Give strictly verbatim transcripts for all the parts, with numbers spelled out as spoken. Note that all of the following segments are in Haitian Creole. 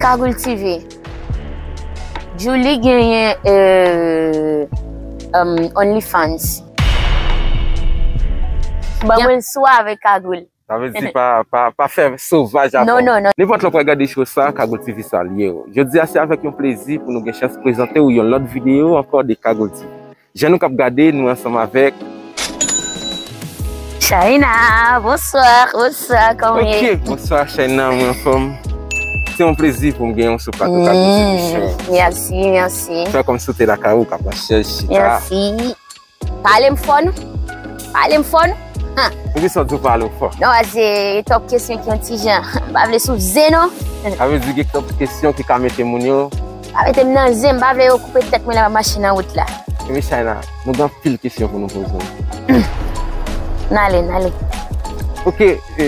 Kagoul T V. Djouly genyen euh, um, OnlyFans. Ban mwen swa avèk Kagoul. Sa vle di pa, pa, pa fè sovaj avè w. Non, non, non. Nenpòt lè w pral gade show sa, Kagoul T V sa l ye w. Jodi a se avèk yon plezi pou nou gen chans prezante w yon lòt videyo ankò de Kagoul T V. Jan nou k ap gade, nou ansanm avèk Shaina, bonswa, bonswa, kòman w ye? Ok, bonswa Shaina, mwen anfòm. Se yon plezi pou m genyen w sou plato Kagoul T V Show. Mèsi, mèsi. Fè kòmsi w te lakay ou, k ap nan chèz, chita. Mèsi. Pale m fò non. Pale m fò non. Poukisa w di w pale w fò? Non, se twòp kesyon ki yon ti jan. M pa vle sou zen non. Sa vle di gen twòp kesyon ki ka mete moun yo. Pa mete m nan zen, m pa vle yo koupe tèt mwen lè m ap mache nan wout la. Ebyen Shaina, nou gen anpil kesyon pou nou poze w. N ale, n ale. Ok, e,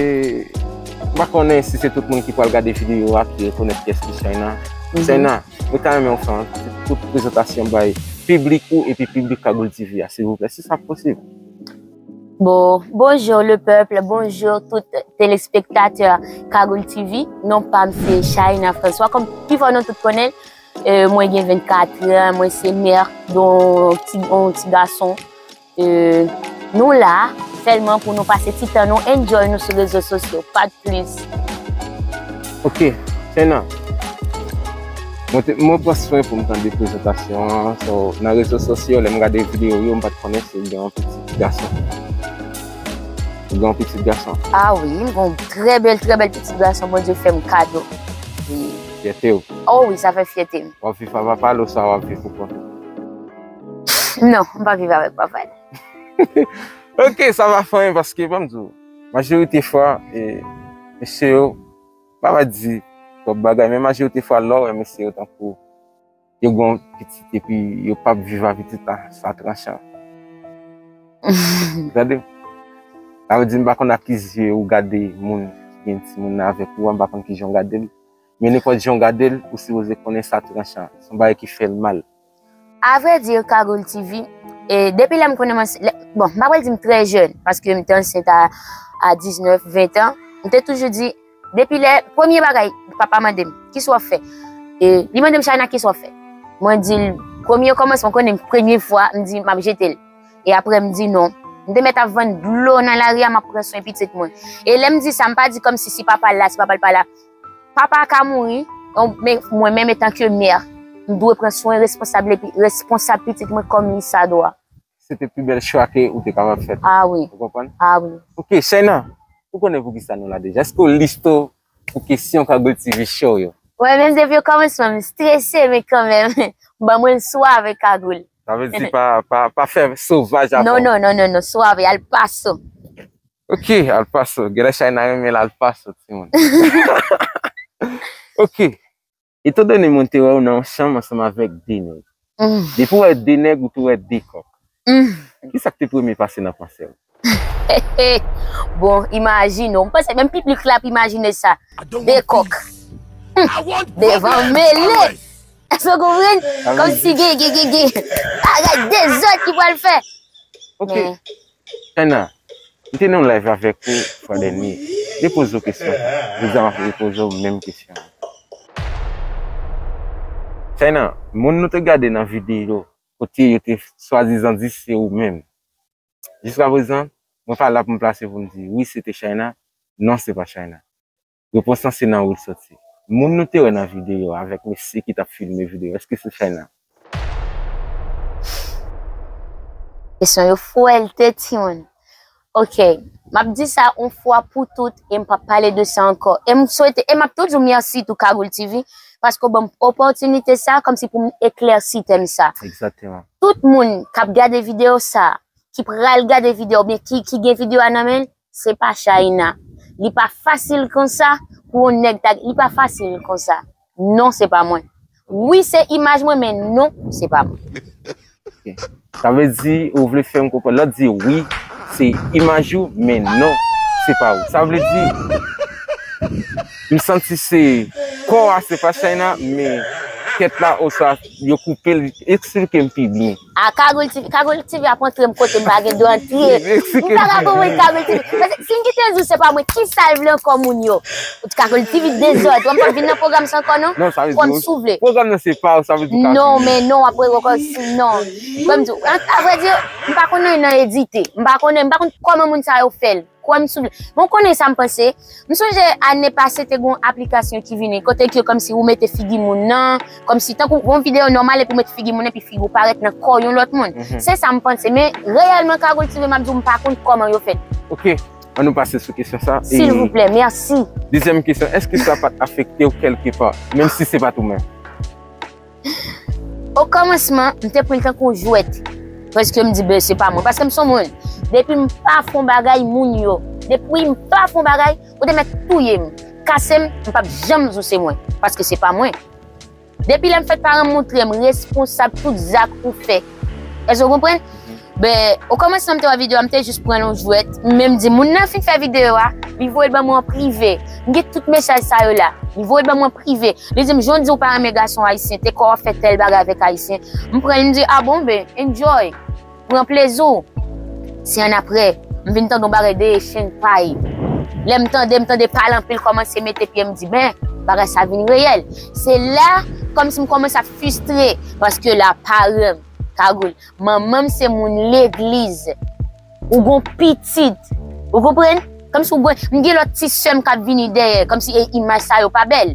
m pa konnen si se tout moun ki pral gade videyo a ki rekonèt kiyès ki Shaina. Shaina, mwen ta renmen w fè yon ti kout prezantasyon bay piblik ou epi piblik Kagoul T V a, silvouplè, si sa posib. Bon, bonjour le peuple, bonjour tout telespektatè Kagoul T V. Non pa m se Shaina François, kòm pifò nou tout konnen l. Euh, mwen gen vennkat an, mwen se mè yon ti, yon ti gason. Euh, nou la sèlman pou nou pase ti tan nou, enjoy nou sou rezo sosyo, pa de plis. Ok, Shaina. Mwen te, mwen pran swen pou m tande prezantasyon an. So, nan rezo sosyo, lè m gade videyo yo, m pa t konnen si w gen yon pitit gason. Ou gen yon pitit gason? Ah wi, m gen yon trè bèl, trè bèl pitit gason Bondye fè m kado. Wi. Fyète w? Oh wi, sa fè fyète m. W ap viv ak papa l oswa w ap viv pou kont ou? Non, m pa viv avèk papa l. Ok, sa pa fè anyen paske, ban m di w, majorite fwa, e, mesye yo, m pa va di twòp bagay, men majorite fwa, lè w wè mesye yo tankou yo gen yon pitit epi yo p ap viv ak pitit la, sa tranchan. Tande? Sa vle di m pa konn ak ki zye ou gade moun ki gen timoun nan avèk ou a, m pa konn kijan w gade l. Men nenpòt jan w gade l, ou sipoze konnen sa tranchan. Se yon bagay ki fè l mal. A vrè di, Kagoul T V, e, depi lè m konnen mwen, lè, bon, m pa pral di m trè jèn, paske m te ansent a, a diznèf, ven an, m te toujou di, depi lè, premye bagay, papa mande m, "Kisa w ap fè?" E, li mande m, "Shaina, kisa w ap fè?" Mwen di l, premye kòmansman, konnen premye fwa, m di, "M ap jete l." E apre, m di, "Non." M te mèt ap vann dlo nan lari a, m ap pran swen pitit mwen. E lè m di sa, m pa di kòmsi si papa l la, si papa l pa la. Papa a ka mouri, men mwen menm, etanke mè, m dwe pran swen responsab, epi responsab pitit mwen kòm li sa dwa. Se te pi bèl chwa ke ou te kapab fè tou. Ah wi. Ou konprann? Ah wi. Ok, Shaina, ou konnen poukisa nou la deja? Èske w liste w pou kesyon Kagoul T V Show yo? Wè, menm depi okòmansman, m strese, men kanmenm, ban mwen l swa avèk Kagoul. Sa vle di pa, pa, pa fè sovaj avè w. Non, non, non, non, non, swa avè, al paso. Ok, al paso. Genlè Shaina renmen l al paso, timoun. Ok. Etandone mwen te wè w nan yon chanm ansanm avèk de nèg. Mm. Depi w wè de nèg, ou tou wè de kòk. Mm. Kisa k te premye pase nan panse w? Bon, imajine w. M panse menm piblik la ap imajine sa. De kòk. Mm. Devan mele. Èske w konprann? Kòmsi gen, gen, gen, gen bagay dezòd ki pral fè. Ok. Men Shaina, m te nan yon live avèk ou fwa dènye. M te poze w kesyon. Jodi a m ap repoze w menm kesyon an. Shaina, moun nou te gade nan videyo, kote yo te swadizan di se ou menm. Jiskaprezan, mwen pa la pou m plase pou m di, wi, se te Shaina, non, se pa Shaina. Repons lan se nan ou l soti. Moun nou te wè nan videyo avèk mesye ki t ap filme videyo, èske se Shaina? Kesyon yo fwèlte, timoun. Ok, m ap di sa yon fwa pou tout e m p ap pale de sa ankò. E m swete, e m ap toujou mèsi tou Kagoul T V, paske w ban m opòtinite sa, kòmsi pou m eklèsi tèm sa. Egzakteman. Tout moun k ap gade videyo sa, ki pral gade videyo, oubyen ki, ki gen videyo a nan men l, se pa Shaina. Li pa fasil konsa pou yon nèg ta, li pa fasil konsa. Non, se pa mwen. Wi, se imaj mwen, men non, se pa mwen. Ok. Sa vle di, ou vle fè m konprann. Lòt di, wi, se imaj ou, men non, se pa ou. Sa vle di, m santi se kò a, se pa Shaina, men Kèt la, oswa yo koupe l, eksplike m pi byen. A, Kagoul T V, Kagoul T V ap antre m kote m pa gen dwa antre. M pa ka konprann Kagoul T V. Paske si m kite l di w se pa mwen, ki sa l vle ankò moun yo? Kagoul T V dezòd, w ap vin nan pwogram sa ankò non? Non, sa vle di pwogram nan se pa w, sa vle di w ka vini. Non, men non, apre ankò si non. Kòm di, a vrè di, m pa konnen nan edite. M pa konnen, m pa konn kòman moun sa yo fè l. Kwè m si w vle. Bon, konnen sa m panse. M sonje ane pase te gon aplikasyon ki vini kote ke kòmsi ou mete figi moun nan, kòmsi tankou gon videyo nòmal epi ou mete figi moun nan epi figi ou parèt nan kò yon lòt moun. Se sa m panse, men reyèlman Kagoul T V m ap di w m pa konn kòman yo fèt. Ok, ann nou pase sou kesyon sa. Silvouplè, mèsi. Dezyèm kesyon, èske sa pa t afekte w kèlke pa, menm si se pa t ou menm? Okòmansman, m te pran l tankou yon jwèt. Paske m di, ben, se pa mwen. Paske m se yon moun. Depi m pa fè yon bagay, moun yo. Depi m pa fè yon bagay, ou te mèt touye m, kase m, m p ap janm di w se mwen. Paske se pa mwen. Depi lè m fèt paran m montre m responsab tout zak ou fè. Èske w konprann? Ben, okòmansman m te wè videyo a, m te jis pran l yon jwèt. M menm di, moun nan fin fè videyo a, li voye l ban mwen an prive. M gen tout mesaj sa yo la. Li voye l ban mwen an prive. Li di m, jan w di w pa renmen gason ayisyen, te kwè w ap fè tèl bagay avèk ayisyen. M pran l, m di, a bon, ben, enjoy. Pran plezi w. Se annapre, m vin tande yon bagay de Echenn Pay. Lè m tande, m tande pale anpil kòmanse mete pye, m di, ben, bagay sa vin reyèl. Se la, kòmsi m kòmanse ap fristre, paske la paran m, Kagoul, manman m se moun legliz. Ou gon pitit. Ou konprann? Kòmsi ou gon, m gen lòt ti sè m k ap vini dèyè, kòmsi e imaj sa yo pa bèl.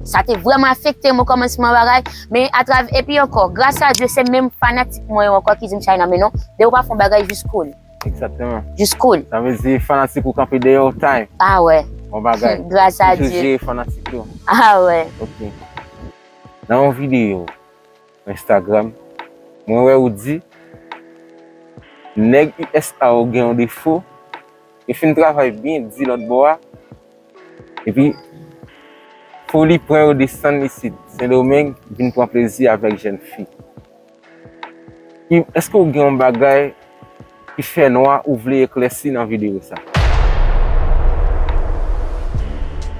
Sa te vrèman afekte m okòmansman bagay, men atrav-, epi ankò, gras a Dye, se menm fanatik mwen yo ankò ki di m, China, men non, depi w pa fè yon bagay, jis cool. Exactement. Jis cool. Sa vle di fanatik ou kanpe dèyè w, time. Ah ouais. Bon bagay. Gras a Dye. Toujou jere fanatik yo. Ah ouais. Ok. Nan yon videyo Instagram, mwen wè ou di, nèg U S A yo gen yon defo, yo fin travay byen di lòt bò a, epi foli pran yo desann isit, Sendomeng, vin pran plezi avèk jèn fi. Ki, èske w gen yon bagay ki fè nwa ou vle eklèsi nan videyo sa?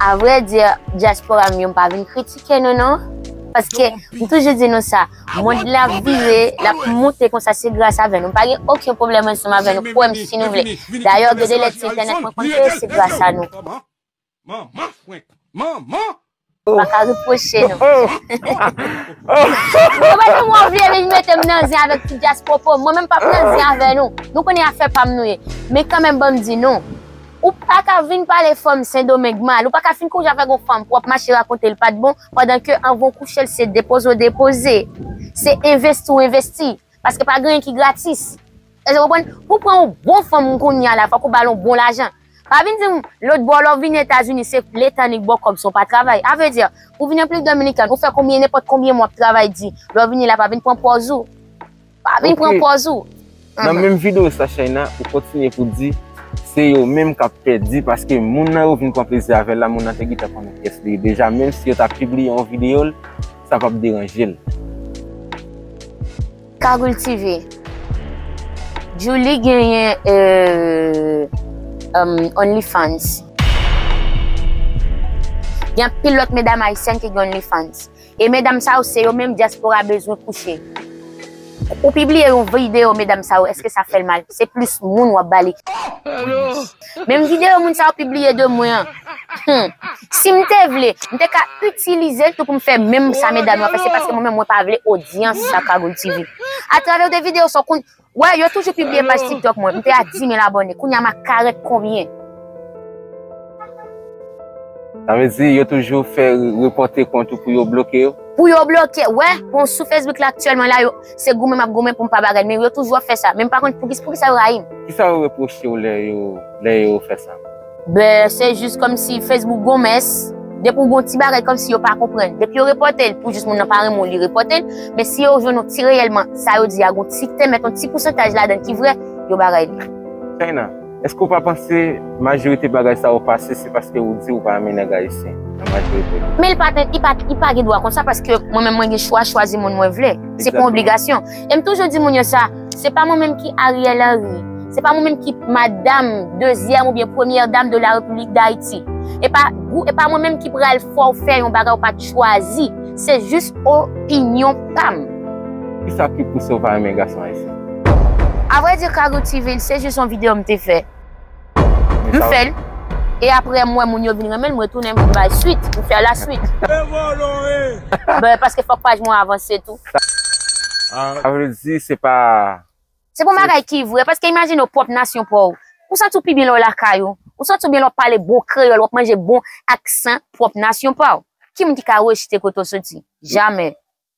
A vrè di, dyaspora m yo, m pa vin kritike nou non. Paske m toujou di nou sa, mond la ap vire, l ap moute konsa, se gras avè nou. M pa gen okenn pwoblèm ansanm avè nou, kwè m si nou vle. Dayè, gen de lè ti entènèt mwen konn peye, se gras a nou. Manman frenk. Manman! Pa ka repwoche nou. Nou pa janm wè w vle vin mete m nan zen avèk ti dyas pwopo. Mwen menm p ap nan zen avè nou. Nou konnen afè pa m nou ye. Men kanmenm, ban m di nou. Ou pa ka vin pale fanm Sendomeng mal. Ou pa ka fin kouche avèk yon fanm pou w ap mache rakonte l pa t bon, pandan ke anvan w kouche l, se depoze w depoze. Se envesti w envesti. Paske pa gen anyen ki gratis. Èske w konprann? Pou pran yon bon fanm kounye a la, fòk ou ba l yon bon lajan. Pa vin di m, lòt bò, lè w vin Etazini, se Leta nik ba w kòb san w pa travay. A vle di, ou vin Repiblik Dominikèn, ou fè konbyen, nenpòt konbyen mwa w ap travay di, lè w vini la, pa vin pran pòz ou. Pa vin pran pòz ou. Nan menm videyo sa, China, ou kontinye pou di, se yo menm k ap pèdi, paske moun nan yo vin pran plezi avè l la, moun nan te gentan konnen kiyès li ye deja, menm si yo ta pibliye yon videyo l, sa p ap deranje l. Kagoul T V. Djouly genyen, euh, um, OnlyFans. Gen anpil lòt medam ayisyèn ki gen OnlyFans. E medam sa yo, se yo menm dyaspora bezwen kouche. Ou pibliye yon videyo medam sa yo, èske sa fè l mal? Se plis moun w ap ba li. Menm videyo moun sa yo pibliye de mwen an. Hmm. Si m te vle, m te ka itilize l tou pou m fè menm sa medam yo ap fè, se paske mwen menm mwen pa vle odyans sa Kagoul T V. Atravè de videyo sa w konn wè, yo toujou pibliye paj TikTok mwen, m te a dis mil abòne, kounye a m a karant konbyen. Sa vle di yo toujou fè repòte kont ou pou yo bloke yo? Pou yo bloke, wè, bon, sou Facebook la aktyèlman la, yo, se goumen m ap goumen pou m pa bagay, men yo toujou ap fè sa. Men m pa konn poukis-, poukisa yo rayi m. Kisa yo repwoche w lè yo, lè yo fè sa? Ben, se jis kòmsi Facebook gon mès, depi w gon ti bagay kòmsi yo pa konprann. Depi yo repòte l, pou jis moun nan pa renmen w, li repòte l. Men si yo jwenn yon ti reyèlman, sa yo di a gon ti te mèt yon ti pousantaj ladan l ki vrè, yo bagay li. China, èske w pa panse majorite bagay sa yo pase, se paske ou di ou pa renmen nèg ayisyen? Nan majorite. Men li pa, li pa, li pa gen dwa konsa, paske mwen menm mwen gen chwa chwazi moun mwen vle. Se pa yon obligasyon. E m toujou di moun yo sa, se pa mwen menm ki Ariel Henry. Se pa mwen menm ki madam, dezyèm oubyen premyè dam de la Repiblik d Ayiti. E pa gou-, e pa mwen menm ki pral fè w fè yon bagay ou pa t chwazi. Se jis opinyon pa m. Kisa ki pouse w pa renmen gason ayisyen? Avrèdi, Kagou T V, se jis yon videyo m te fè. M fè l. E apre, m wè moun yo vin renmen l, m retounen, m vin bay swit. M fè la swit. Ben, paske fòk paj mwen avanse tou. Sa vle di, se pa Se pou bagay ki vre, paske imajine w pwòp nasyon pa w. Ou santi w pi byen lè w lakay ou. Ou santi w byen lè w ap pale bon kreyòl, w ap manje bon aksan pwòp nasyon pa w. Ki moun ki ka rejte kote w soti? Jamè.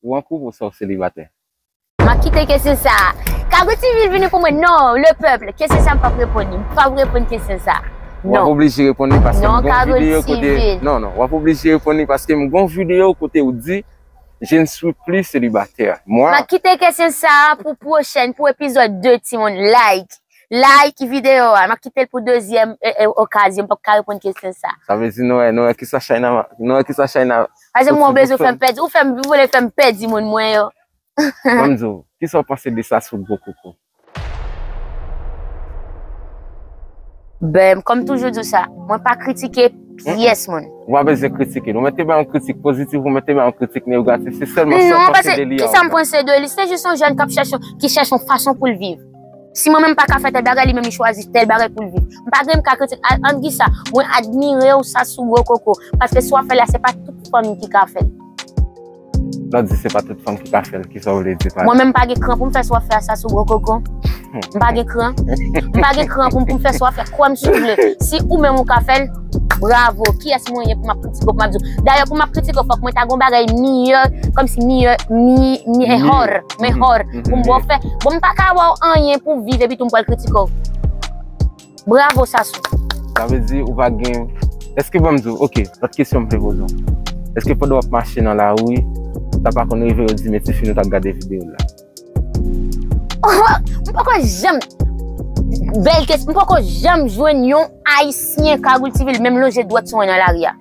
Ou an koup ou sa w selibatè? M ap kite kesyon sa a. Kagou T V vini pou mwen. Non, le peuple. Kesyon sa a m p ap reponn li. M p ap reponn kesyon sa a. W ap oblije reponn li paske m gon videyo kote. Non, non, w ap oblije reponn li paske m gon videyo kote ou di, Je ne suis plus célibataire. Mwen. M ap kite kesyon sa a pou pwochèn, pou epizòd de, timoun. Like. Like videyo a. M ap kite l pou dezyèm, e, e, okazyon. M p ap ka reponn kesyon sa a. Sa vle di nou wè, nou wè kisa China, nou wè kisa China. Paske mwen bezwen fè m pèdi. Ou fè m, ou vle fè m pèdi moun mwen yo. Ban m di w, kisa w panse de sa sou gwo koko? Ben, kòm toujou di w sa, mwen pa kritike pyès moun. Ou pa bezwen kritike l. Ou mèt te bay yon kritik pozitif, ou mèt te bay yon kritik negatif. Se sèlman sa w panse de li a. Non, paske kisa m panse de li? Se jis yon jèn k ap chèche, ki chèche yon fason pou l viv. Si mwen menm m pa ka fè tèl bagay, li menm li chwazi tèl bagay pou l viv. M pa gen m ka kritike. A, ann di sa, mwen admire w sa sou gwo koko. Paske sa w ap fè la, se pa tout fanmi ki ka fè l. Lè w di se pa tout fanm ki ka fè l, kisa w vle di pa? Mwen menm m pa gen kran pou m fè sa w ap fè a sa sou gwo koko. M pa gen kran. M pa gen kran pou m, pou m fè sa w ap fè. Kwè m si w vle. Si ou menm ou ka fè l, bravo. Kiyès mwen ye pou m ap kritike w, pou m ap di w? Dayè, pou m ap kritike w, fòk mwen ta gen yon bagay miyè, kòmsi miyè, mi, miyè, miyè, miyè, pou m ba w fè. Bon, m pa ka ba w anyen pou w viv epi tou m pral kritike w. Bravo, Sasou. Sa vle di ou pa gen. Èske, ban m di w, oke, lòt kesyon m vle poze w. Èske pandan w ap mache nan lari, sa pa konn rive yo di, "Men tifi, nou t ap gade videyo la"? M poko janm, bèl kesyon, m poko janm jwenn yon Ayisyen Kagoul T V, l menm lonje dwèt sou mwen nan lari a.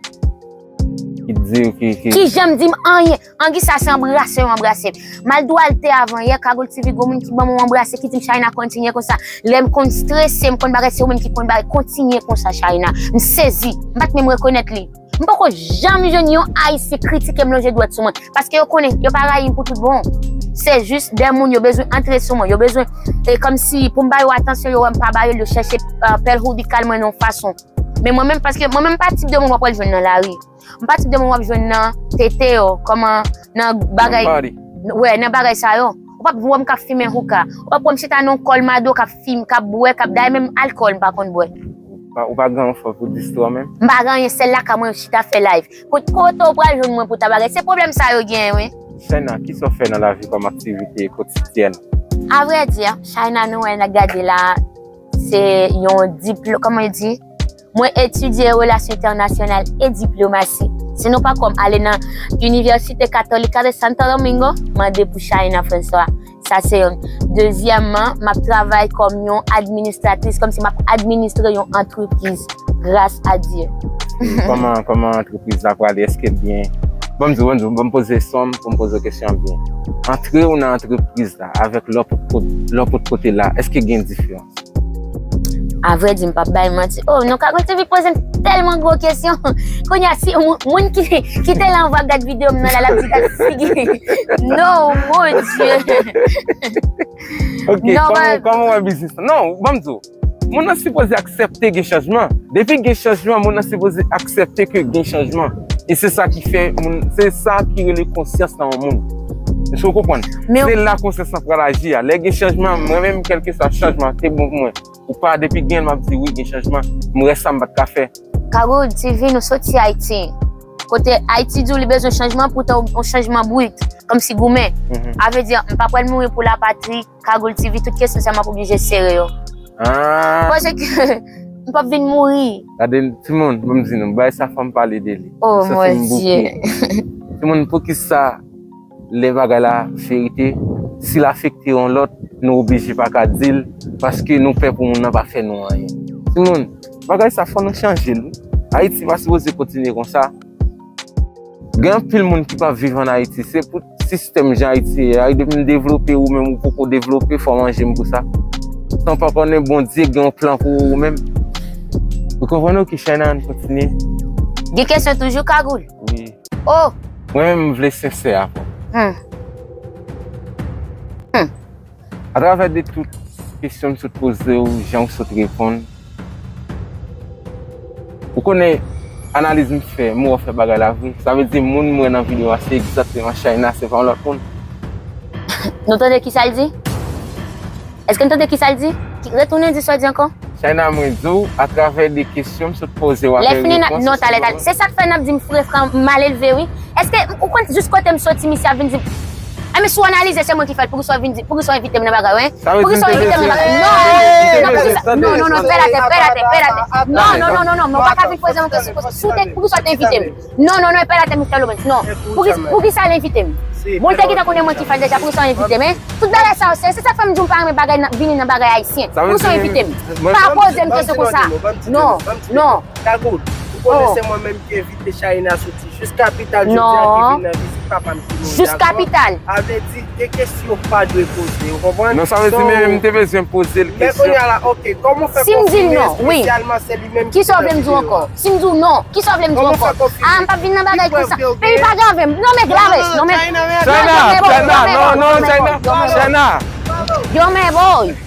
Ki di w ki, ki. Ki janm di m anyen. Angi sa se anbrase yo anbrase m. M al Dwalte avan yè, Kagoul T V, gon moun ki ban m yon anbrase, ki di m, "China, kontinye konsa." Lè m konn strese, m konn bagay, se ou menm ki konn bagay, "Kontinye konsa, China." M sezi. M pa t menm rekonèt li. M poko janm jwenn yon Ayisyen kritike m, lonje dwèt sou mwen. Paske yo konnen, yo pa rayi m pou tout bon. Se jis de moun, yo bezwen antre sou mwen. Yo bezwen, e kòmsi pou m ba yo atansyon, yo wè m pa ba yo l, yo chèche, e, pèl houdi kal mwen nan yon fason. Men mwen menm, paske mwen menm pa tip de moun w ap pral jwenn nan lari. M pa tip de moun w ap jwenn nan tete yo, kòman nan bagay, wè, nan bagay sa yo. Ou p ap wè m k ap fimen houka. Ou p ap wè m chita nan yon kòlmado k ap fim-, k ap bwè, k ap, dayè menm alkòl m pa konn bwè. Ou pa, ou pa gen anyen fò pou distwè w menm? M pa gen anyen, sèl lakay mwen chita fè live. Kot, kote w pral jwenn mwen pou ta bagay? Se pwoblèm sa yo genyen, wi. China, kisa w fè nan lavi kòm aktivite kotidyèn? Avrèdi, China nou wè n ap gade la, se yon diplo-, kòman yo di? Mwen etidye relasyon entènasyonal e diplomasi. Sinon pa kwè m, ale nan Inivèsite Katolika de Santo Domingo, mande pou China François. Sa se youn. Dezyèmman, m ap travay kòm yon administratris, kòmsi m ap administre yon antrepriz, gras a Dye. Kòman, kòman antrepriz la prale? Èske l byen? Ban m di w, ban m di w, ban m poze sèm pou m poze w kesyon an byen. Antre w nan antrepriz la avèk lè w pot, lè w pot kote la, èske gen diferans? Avrèdi, m p ap bay manti. Oh, non, Kagoul T V poze m tèlman gwo kesyon. Kounye a, si moun, moun ki, ki te la anvan gad videyo m nan la, l ap di gad figi. Non, mon Dye. Ok, non, kòman, kòman w wè biznis la? Non, ban m di w. Moun nan sipoze aksepte gen chanjman. Depi gen chanjman, moun nan sipoze aksepte ke gen chanjman. E se sa ki fè moun, se sa ki rele konsyans nan yon moun. Èske w konprann? Se la konsyans lan pral aji a. Lè gen chanjman, mwen menm, kèlkeswa chanjman, te bon pou mwen. Ou pa, depi gen l, m ap di wi, gen chanjman. M wè sa m pa t ka fè. Kagoul T V, nou soti Ayiti. Kote Ayiti di w li bezwen chanjman, poutan yon chanjman brit, kòmsi goumen. A vle di, m pa pral mouri pou lapatri, Kagoul T V, tout kesyon sa m ap oblije sere yo. Ah. Paske m p ap vin mouri. Gade, timoun, ban m di nou, bagay sa fò m pale de li. Oh, mon Dye. Timoun, poukisa lè bagay la verite, si l afekte yon lòt, nou oblije pa ka di l, paske nou pè pou moun nan pa fè nou anyen. Timoun, bagay sa fò nou chanje l, wi. Ayiti pa sipoze kontinye konsa. Gen anpil moun ki p ap viv ann Ayiti. Se pou sistèm jan Ayiti ye a, depi m devlope, ou menm ou poko devlope, fò w manje m pou sa. San pa konnen Bondye gen yon plan pou ou menm. Ou konprann? Ok, China, ann kontinye. Gen kesyon toujou, Kagoul? Wi. Oh! Mwen menm, m vle sensè avè w. Hmm. Hmm. Atravè de tout kesyon m sot poze w, jan w sot reponn, ou konnen analiz m fè, m wè w fè bagay la vre. Sa vle di moun m wè nan videyo a se egzakteman China, se pa yon lòt moun. Nou tande kisa l di? Èske n tande kisa l di? Retounen di sa w di ankò. China, mwen di w, atravè de kesyon m sot poze w avèk repons ou sot ban mwen. Lè fini, non, talè, talè. Se sa k fè n ap di m fre, fran, m malelve, wi. Èske ou konn jis kote m soti, misye ap vin di m, "A, men si w analize, se mwen ki fè l, poukisa w vin di, poukisa w envite m nan bagay, wen? Poukisa w envite m nan bagay?" Non, non, poukisa, non, non, non, pèl atè, pèl atè, pèl atè. Non, non, non, non, non, men w pa ka vin poze m kesyon, poukisa w te envite m? Non, non, non, e pa la tèm Michel Lorenz, non. Poukisa, poukisa l envite m? Bon, l te gentan konnen mwen ki fè l deja, poukisa l envite m, en? Tout bagay sa yo, se, se sa k fè m di w m pa renmen bagay nan, vini nan bagay ayisyen. Poukisa l envite m? Pa poze m kesyon konsa. Non, non. Kagoul, ou konnen se mwen menm ki envite China soti jis kapital jodi a ki vin nan vizit papa m ki mouri a. Jis kapital. A vle di, gen kesyon pa dwe poze, ou konprann? Non, sa vle di, men m te bezwen poze l kesyon. Men kounye a la, ok, kòman w fè konfime espesyalman se li menm ki te nan videyo a? Si m di w non, kisa w vle m di w ankò? Kisa w vle m di w ankò? Ah, m p ap vin nan bagay konsa. Peyi pa grave m. Non, men grave. Non, men China, China, non, non, China, China. Yo, men boy.